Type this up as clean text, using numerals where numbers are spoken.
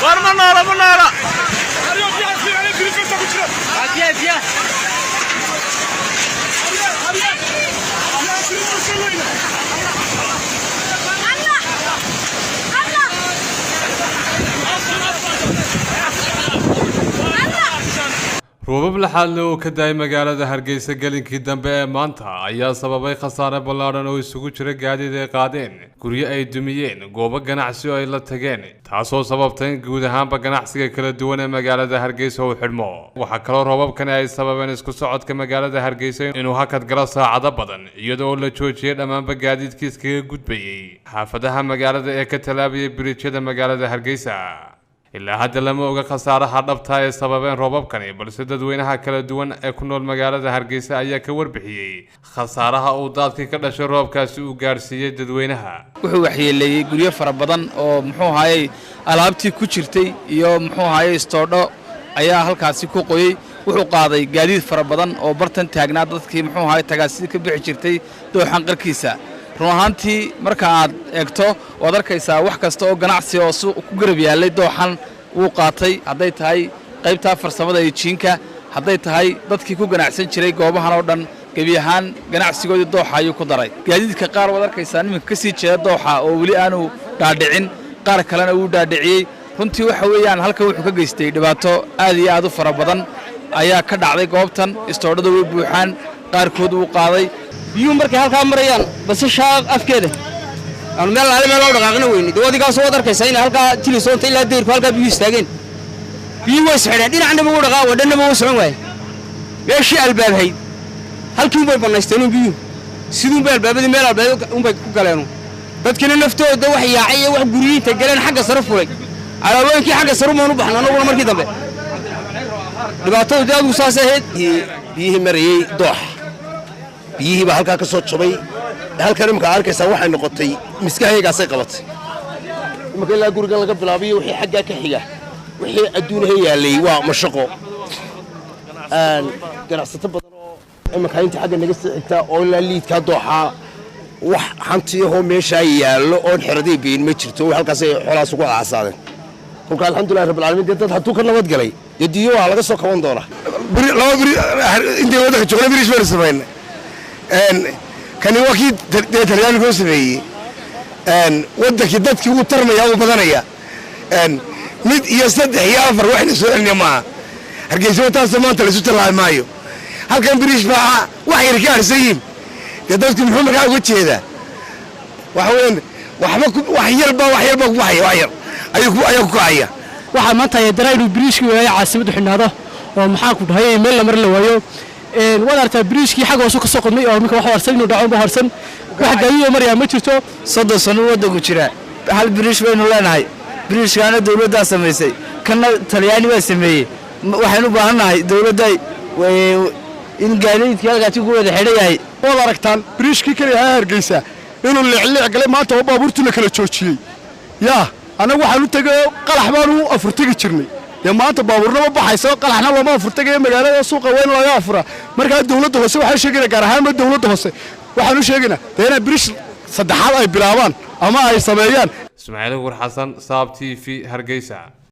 War ma noola, ma noola. Roobab laxaad leh oo ka daayay magaalada Hargeysa gelinkii dambe ee maanta ayaa sababay khasaare ballaadhan oo isugu jira gaadiid ay qaadeen, guryo ay dumiyeen, goobo ganacsi oo ay la tageen, taasoo sababtay in guud ahaanba ganacsiga kala duwan ee magaalada Hargeysa uu xidhmo. Waxaa kaloo roobabkani ay sababeen isku socodka magaalada Hargeysa inuu hakad galo saacado badan, iyadoo la joojiyay dhammaanba gaadiidkii iskaga gudbayay xaafadaha magaalada ee ka tallaabayay biriijyada magaalada Hargeysa. Ilaa hadda lama oga khasaaraha dhabta ee sababeen roobabkani, balse dadweynaha kala duwan ee ku nool magaalada Hargeysa ayaa ka warbixiyey khasaaraha uu daadkii ka dhashay roobkaasi uu gaadhsiiyey dadweynaha. Wuxuu waxyeeleeyey guryo fara badan oo muxuu ahaayey alaabtii ku jirtay iyo muxuu ahaayey istoodho ayaa halkaasi ku qoyey. Wuxuu qaaday gaadiid fara badan oo bartan taagnaa, dadkii muxuu ahaayey tagaasidii ka bixi jirtay dooxan qarkiisa. Run ahaantii marka aad eegto waad arkaysaa wax kasta oo ganacsi oo suuq ku garab yaallay dooxan wuu qaatay, hadday tahay qaybtaa farsamada iyo jiinka, hadday tahay dadkii ku ganacsan jiray goobahan oo dhan, gebi ahaan ganacsigoodii dooxa ayuu ku daray. Gaadiidka qaar waad arkaysaa niminka ka sii jeeda dooxa oo weli aanu dhaadhicin, qaar kalena wuu dhaadhiciyey. Runtii waxa weeyaan halkan wuxuu ka geystay dhibaato aad iyo aad u fara badan ayaa ka dhacday goobtan. Istoodhada way buuxaan, qaarkood wuu qaaday. Biyuhu markay halkaa marayaan basashaa afkeeda aanu meel laale meel loo dhaqaaqna weyni dawadigaasoo waad arkaysaa inay halkaa tilisoonta ilaa deyrku halkaa biyuhu istaageen. Biyuhu way sxidheen, dhinacnaba wuu dhaqaawa, dhannaba wuu socon waaye. Meeshii albaabhayd halkii unbay bannaysteenuun biyuhu, siduunbay albaabadii meel albaab unbay ku galeenu. Dadkina naftooda wax yaacay iyo wax guryiinta galeen xagga sare fulay, alaabooyinkii xagga sare umaan u baxna annaguna. Markii dambe dhibaatadu dee adigu saas ahayd. Biyihii marayey dooxa, biyihii baa halkaa ka soo jabay. Halkan imika arkaysaa waxay noqotay miskahaygaasay qabatay. Imika ilaa gurigan laga bilaabiyo wixii xaggaa ka xiga, wixii adduunaha yaallay waa mashaqo. Ganacsato badan oo iminka inta xagga naga sii xigtaa oo ilaa liidkaa dooxaa wax hantiyahoo meeshaa yaallo oon xeraday beyin ma jirto, halkaasay xoolahaas ugu caasaadeen. Kolka alxamdulillahi rabbil caalamiin, dee dad hadduu ka nabad galay dee diyo waa laga soo kaban doonaa. Laba biri intay waddanka joogna birish baynu samaynay. Kani waa kii dee Talyaanigu sameeyey. Waddankii dadkii wuu tarmaya, wuu badanaya. Mid iyo saddex iyo afar waxayna soo celinaya maaha. Hargeysa wataasa maanta laysu tallaabi maayo. Halkan birish baa wax yar ka harsan yihin. Dee dadku muxuu markaa uga jeedaa? Waxa weeyaan waxba wax yar baa, wax yar baa ku baxaya, wax yar ayuu ayaa ku kacaya. Waxaa maanta ay daraa inuu biriishkii waayo caasimaddu xidhnaado oo maxaa ku dhahay meel la mari la waayo. Waad aragtaa biriishkii xagga hoose ka soo qodmay oo iminka wax harsan inuu dhaco harsan, wax gaadiidoo marayaa ma jirto. 30 sano waddanku jira, hal biriish baynu leenahay. Biriishkaana dawladdaa samaysay, kanna Talyaani baa sameeyey. Waxaynu u baahan nahay dawladda in gaadiidkii halkaasi ku wada xidhan yahay. Waad aragtaan biriishkii keliya ahaa Hargeysa inuu leecleec galay maanta oo baabuurtii la kala joojiyey. Yaa annagu waxaan u tegay qalax baanu u afurtegi jirnay. Dee maanta baabuurna ma baxayso, qalaxna looma afurtegayo, magaalada suuqa weyn laga afuraa. Markaa dawladda hoose waxaan sheegaynaa, gaar ahaanba dawladda hoose waxaan u sheegaynaa dee inay biriish saddexaad ay bilaabaan ama ay sameeyaan. Ismaaciil War Xasan, Saab TV, Hargeysa.